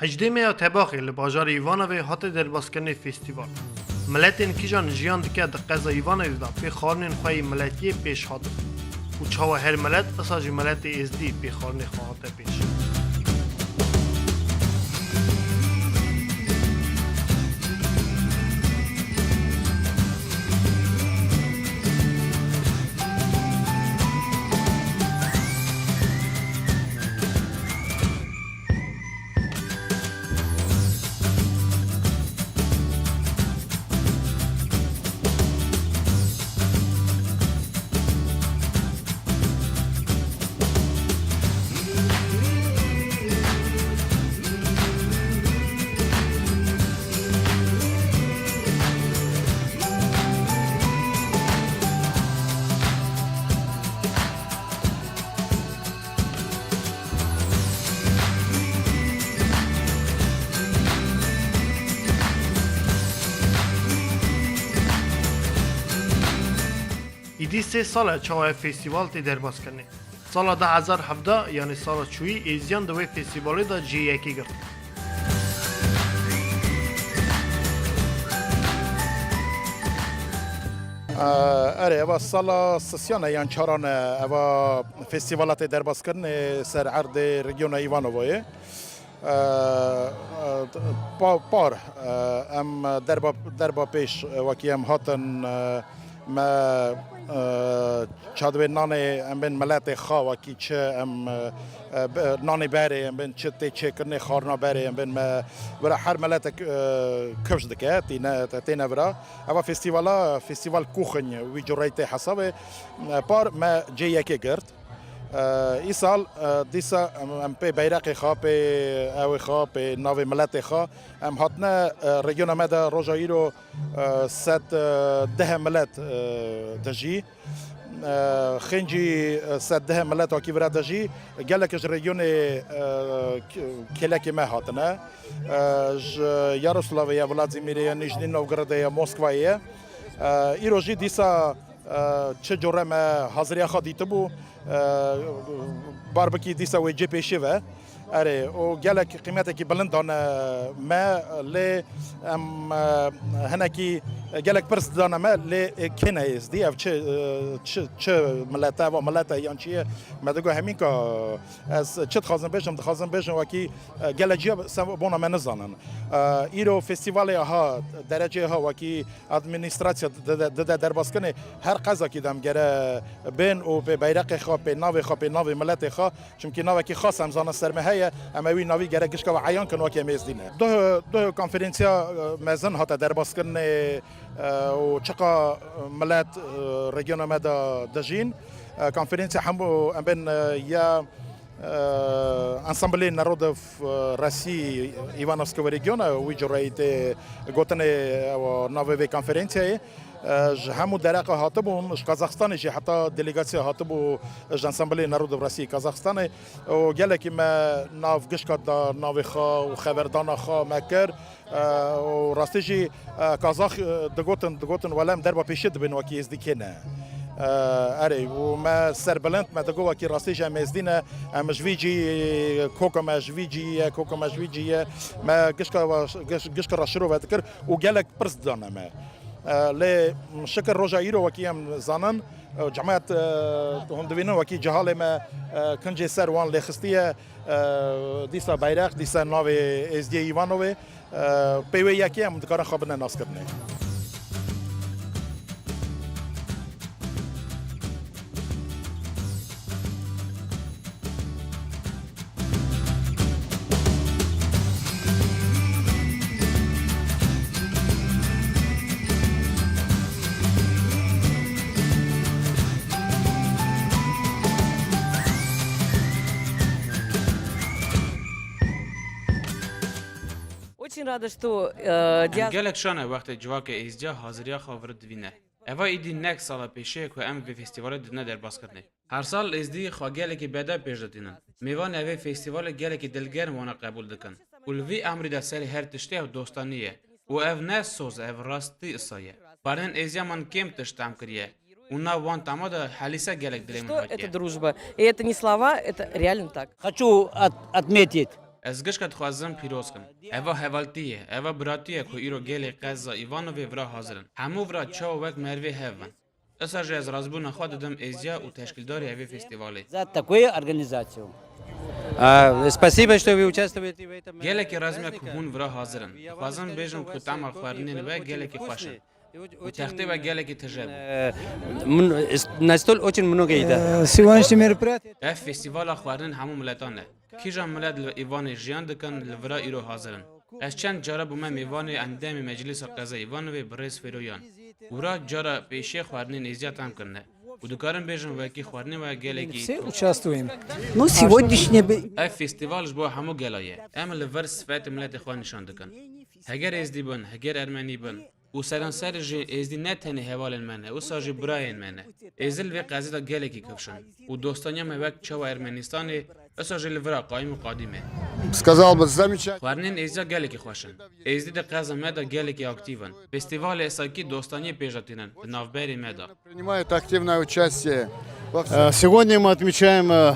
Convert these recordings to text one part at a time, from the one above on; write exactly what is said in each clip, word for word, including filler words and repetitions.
Hejdê me ya Tebaxê li bajarê Îvanovê hate derbazkirinê festîval. Miletên kîjan jiyan dike di qeza Îvanovê de pê xwarinên xwe yê miletiyê pêş hatin û çawa her milet, isa jî miletê Êzdî pê xwarinê xwe hate pêş. Îdî sê sal e çawa ev festîval tê derbazkirinê. Sala du hezar hevdeh, yanî sala çûyî, êziyan di wê festîvalê de cihê yekê girt. Erê, eva sala sisiyan e yan çaran e, eva festîvala tê derbazkirinê ser erdê Regiona Îvanovoyê. E, e, pa-, par, e, em derba, derba pêş, e, wekî em hatin, e, me, e, çadwê nanê em bên miletê xwe wekî çi em, e, e, be-, nanê berê em bên çi tê çêkirinê xwarina berê em bên me vira her miletek, e, kifş dike, tîne, têne vira. Eva festîvala, festîval Kuxin wî cureyî tê hesabê, e, par me cê yekê girt. E, îsal, e, dîsa em, em pê beyreqê xwe, pê ewê xwe, pê navê miletê xwe, em hatine, e, regiona me de roja îro, e, sed, e, deh milet, e, dijî. E, xêncî, e, sed deh milet wekî vira dijî. Gelek ji regionê, e, k-, kêlekê me hatine. E, ji Yaroslavê ye, Vladimîrê ye, Nîjnî Novgorodê ye, Moskwayê ye. E, îro jî dîsa E, çi cure me haziriya xwe dîtibû, e, barbekî dîsa wê cê pêşê ve. Erê, û gelek qîmetekî bilind dane me, lê em, e, hinekî gelek pirs didane me, lê, e, kê ne Êzdî, ev çi, e, çi, çi milet e, eva milet e yan çi ye? Me digot hemînka ez çi dixwazim bêjim, dixwazim bêjim wekî, e, gelek ciya se bona me nizanin. E, îro festîvalê aha, dereceyê ha wekî Administrasya dide, dide derbazkirinê her qezakî de em gere bên û pê beyreqê xwe, pê navê xwe, pê navê miletê xwe, çimkî navekî xas em zanin ser me heye, em ewî navî gere gişka ve eyan kin wekî em Êzdî ne. Duh, duh konferensiya, e, mezin hate derbazkirinê, e, û çiqa milet, e, regiona me de dijîn. E, konferensiya hemû em bên, e, ya Ensemblê Narodov, e, Resî Ivanovskoye Regiona, wî cureyî tê gotinê, ew navê vê konferensiyayê. E, ji hemû dereqa hatibûn, ji Kazaxstanê jî heta delegatsiya hatibû ji Ensemblê Narodov Resî Kazaxstanê. Û gelekî me nav gişka da navê xwe û xeberdana xwe me kir. E, û rastî jî, e, Kazax, e, digotin, digotin, wele em derba pêşê dibin wekî Êzdî kê ne. E, erê, û me serbilind, me digot wekî rastî jî em Êzdî ne, em ji vî cî, koka me ji vî cî ye, koka me ji vî cî ye. Me gişka wa, giş-, gişka ra şirove dikir û gelek pirs didane me. E, lê şikir roja îro wekî em zanin, e, cemaet, e, hûn divînin wekî cihalê me, e, kincê ser wan lêxistiye. E, dîsa beyreq, dîsa navê Êzdiyê Îvanovê, e, pê wê yekê em dikarin xwe bidine naskirinê. Очень рада, что, э, Em diaspora gelek şan e wextê civakê Êzdiya haziriya xwe vir dibîne. Eva îdî nek sala pêşê ye ku em vê festîvalê didine derbazkirinê. Her sal Êzdî xwe gelekî bedew pêş didînin. Mêvanê vê festîvalê gelekî dilgerm wana qebûl dikin. Û li vî emrî de serê her tiştê ew dostanî ye. Û ev ne soz e, ev rastî isa ye. Barên Êzdiya man kêm tişt tam kiriye. Û nav wan tama de helîse gelek dilê min Что это hatiye. Дружба? И это не слова, это реально так. Хочу от-, отметить Ez gişka dixwazim pîroz kim. Eva hevaltî ye, eva biratî ye ku îro gelê qeza Îvanovê vira hazir in. Hemû vira çawa wek merivê hev in. Esa jî ez razibûna xwe didim êziya û teşkîldarê evê festîvalê. За такую организацию. А, спасибо, что вы участвуете в этом. Gelekî razim e ku hûn vira hazir in. Dixwazim bêjim ku tema xwarinên we gelekî xweş in. Û textê we gelekî tije bû. Э, мн-, с-, на стол очень много еды. Э, сегодняшнее мероприятие. Ev festîvala xwarinên hemû miletan e. Kîjan milet li Îvanê jiyan dikin, li vira îro hazir in. Ez çend cara bûme mêvanê endamê Meclîsa Qeza Îvanovê birêz Fêroyan. Û vira cara pêşiya xwarinên êziya tem kirine. Û dikarim bêjim wekî xwarinê we gelekî. Все участвуем. Ну, сегодняшнее бе- Ev festîval ji bo hemû gela ye. Em li vir sifetê miletê xwe nîşan dikin. Heger êzdî bin, heger ermenî bin. Û seranserê jî êzdî ne tenê hevalên me ne, wisa jî birayên me ne. Êzdî li vê qezê de gelekî kifş in. Û dostaniya me wek çawa Ermenistanê, wisa jî li vira qayîm û qadîm e. Сказал бы, замечательно. Xwarinên êziya gelekî xweş in. Êzdî di qeza me de gelekî aktîf in. Festîvalê esakî dostaniyê pêş de tînin di navberê me de. Принимает активное участие во всем. Э, сегодня мы отмечаем, э,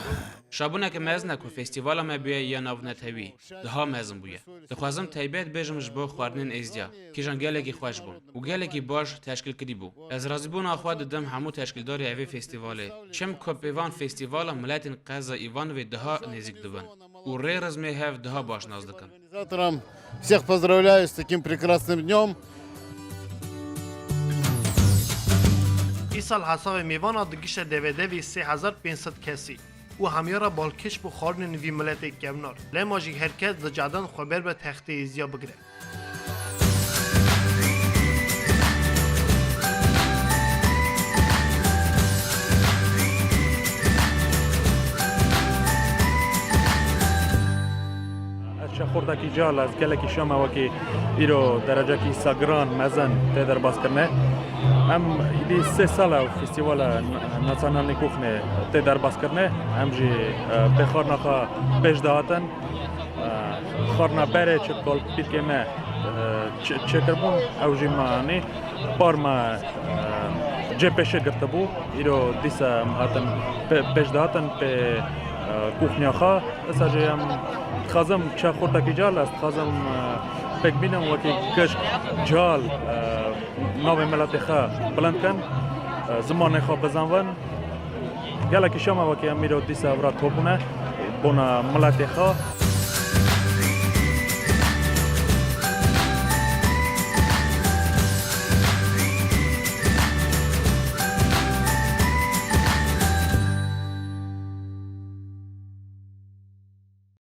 Şabûneke mezin e ku festîvala me bûye ya navnetewî, daha mezin bûye. Dixwazim taybet bêjim ji bo xwarinên êzdiya, kîjan gelekî xweş bûn û gelekî baş teşkîl kirî bû. Ez razîbûna xwe didim hemû teşkîldarê evê festîvalê. Çim ku pê van festîvala miletên qeza Îvanovê daha nêzîk dibin û rê rizmê hev daha baş nas dikin. Организаторам, всех поздравляю с таким прекрасным днём. Îsal hesabê mêvana digişe devê devî sê hezar pênc sed kesî û hemiya re balkêş bû xwarinên vî miletê kevnar. Lema jî her kes dicehdan xwe ber bi textê êziya bigire. Ez şaxortekî cihal, ez gelekî şama wekî îro derecekî wisa giran, mezin tê derbas kirine. Em îdî sê sal e festîvala Na-, Nasyonalnê Kuxnê tê derbas kirine. Em jî, e, pê xwarina xwe pêş dihatin. E, xwarina berê çi kolpîrkê me, e, çi-, çêkirbûn, ew jî me anî. Par me, e, cê pêşê girtibû. Îro dîsa em hatin pê-, pêş dihatin pê, e, kuxniya xwe. Esa jî em dixwazim çi xortekî cihal, ez dixwazim, e, pêk bînim wekî gişk cihal, e, navê miletê xwe bilind kin, e, zimanê xwe bizanvin. Gelekî şama wekî em îro dîsa vira topbûne bona miletê xwe.